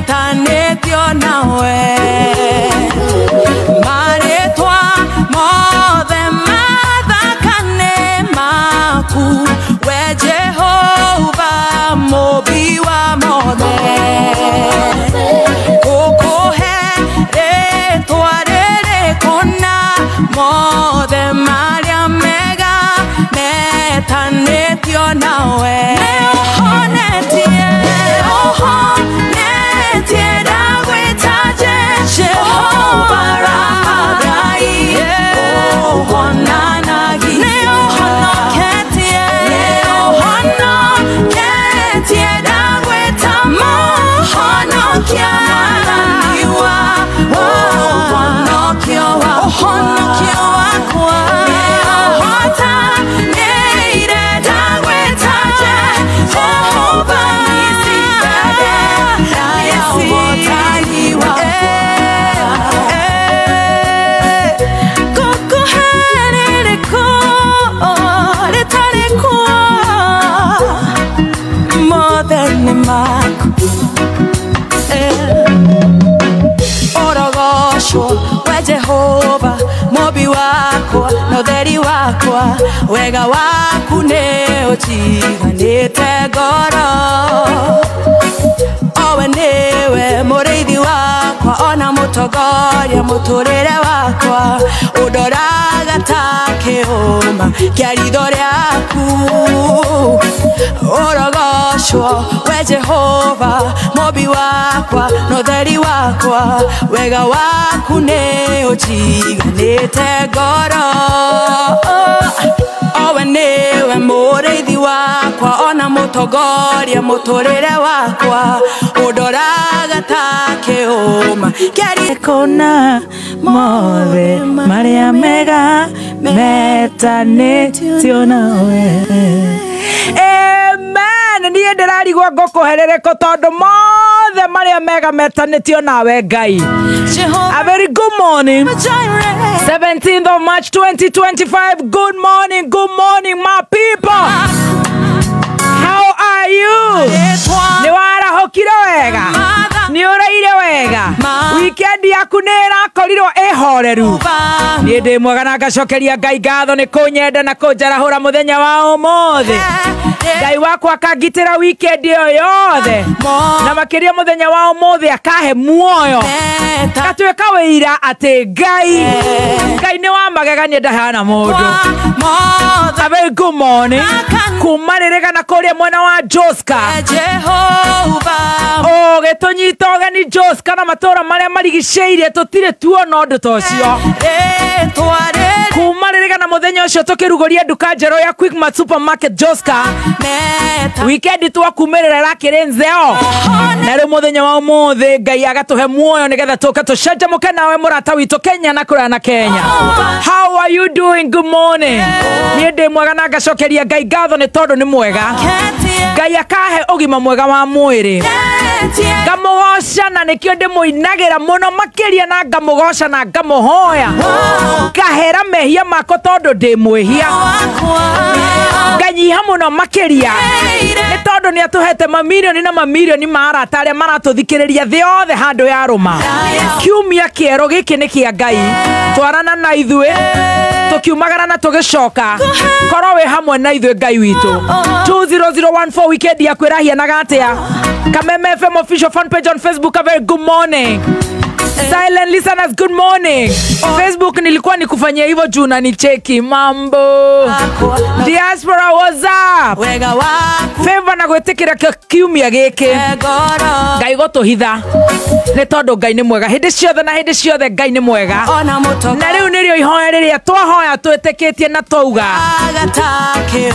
Metanĩtio nawe marĩtwa mothe mathaka nĩ maku we Jehova mũmbi wa mothe ngũkũhe rĩtwa rĩrĩ kũna mothe marĩa mega metanĩtio nawe nĩũhonetie ũhonetie ndagwĩta Jehova Rafa Ngai ũhonanagia nĩũhonoketie nĩũhonoketie ndagwĩta mũhonokia mwathani wa ũhonokio wakwa nĩũhotanĩire ndagwĩta Jehova Nisi ya ũhotani wakwa ngũkũhe rĩtarĩ kuo mothe nĩ maku ũrogocwo we Jehova mũmbi wakwa na ũtheri wakwa wega waku nĩ ũnjiganĩte ngoro owe nĩwe mũrĩithi wakwa ona mũtongoria mũtũrĩre wakwa ũndoraga ta kĩũma kĩa ritho rĩaku ũrogocwo we Jehova mũmbi wakwa na ũtheri wakwa wega waku nĩ ũnjiganĩte ngoro owe nĩwe mũrĩithi wakwa ona mũtongoria mũtũrĩre wakwa ũndoraga ta kĩũma kĩa kona mothe marĩa mega metanĩtio nawe. Amen. Niĩ ndĩrarigwo ngũkũherereko tondũ mothe marĩa mega metanĩtio nawe Ngai. A very good morning. 17th of March 2025. Good morning my people. How are you? Nĩ warahũkire wega? Nĩ ũraire wega? Weekend yaku nĩ ĩrakorirwo ĩhoreru? Niĩ ndĩ mwega na ngacokeria Ngai ngatho nĩ kũnyenda na kũnjarahũra mũthenya wa ũmũthĩ. Ngai wakwa akangitĩra weekend ĩyo yothe na makĩria mũthenya wa ũmũthĩ akahe muoyo gatuĩka wĩira atĩ Ngai Ngai nĩ wa magegania ndahana mũndũ. A very good morning kuma rĩrĩga na kũrĩa mwena wa Joska ũgĩtũnyita ũgeni Joska na matũra marĩa marigicĩirie tũtirĩ tuona ũndũ ta ũcio. Kuma rĩrĩga na mũthenya ũcio tũkĩrugũria nduka njerũ ya Quickmart Supermarket Joska weekend twakumĩrĩra ĩrakĩrĩ nzeo na rĩu mũthenya wa ũmũthĩ Ngai agatũhe muoyo nĩgetha tũke tũcanjamũke nawe mũrata witũ Kenya na kũraya na Kenya. How are you doing? Good morning. Niĩ ndĩ mwega na ngacokeria Ngai ngatho nĩ tondũ nĩ mwega. Ngai akahe ũgima mwega wa mwĩrĩ ngamũgoca na nĩkĩo ndĩmũinagĩra mũno makĩria na ngamũgoca na ngamũhoya ngahera mehia makwa tondũ ndĩ mwĩhia nganyiha mũno makĩria nĩ tondũ nĩ atũhete mamirioni na mamirioni ma arata arĩa maratũthikĩrĩria thĩ yothe handũ ya rũma. Kiumia kĩerũ gĩkĩ nĩ kĩa Ngai twarana na ithuĩ tũkiumagara na tũgĩcoka korwo wĩ hamwe na ithuĩ Ngai witũ. 20014 weekend yaku ĩrahianaga atĩa? Kameme FM official fan page on Facebook, a very good morning. Silent listeners, good morning. Facebook nilikuwa nikufanyia hivyo juu na nicheki mambo. Diaspora, what's up? Favor na gwĩtĩkĩra kiumia gĩkĩ Ngai gũtũhitha nĩ tondũ Ngai nĩ mwega hĩndĩ ciothe na hĩndĩ ciothe Ngai nĩ mwega na rĩu nĩrĩo ihoya rĩrĩa twahoya twĩtĩkĩtie na twauga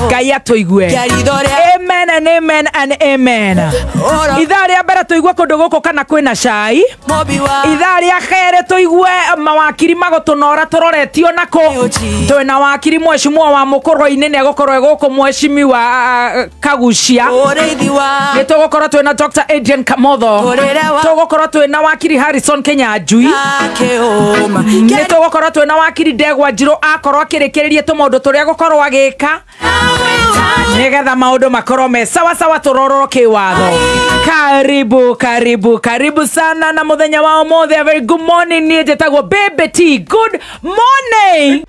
Ngai atũigue. Amen and amen and amen. Ithaa rĩa mbere tũigue kũndũ gũkũ kana kwĩna cai. Ithaa rĩa kerĩ tũigue mawakiri magũtũnora tũroretio nako twĩna wakiri mheshimiwa wa Mũkũrwe-inĩ nĩ egũkorwo gũkũ mheshimiwa Kagucia nĩ tũgũkorwo twĩna Dr. Adrian Kamotho tũgũkorwo twĩna wakiri Harrison Kenyanjui nĩ tũgũkorwo twĩna wakiri Ndegwa Njirũ akorwo akĩrĩkĩrĩria tũmaũndũ tũrĩa gũkorwo agĩka. Nĩgetha maũndũ makorwo me sawa sawa, tũrorwo kĩwatho. Karibu karibu karibu sana na mũthenya wa ũmũthĩ. A very good morning. Niĩ njĩtagwo Baby T. Good morning.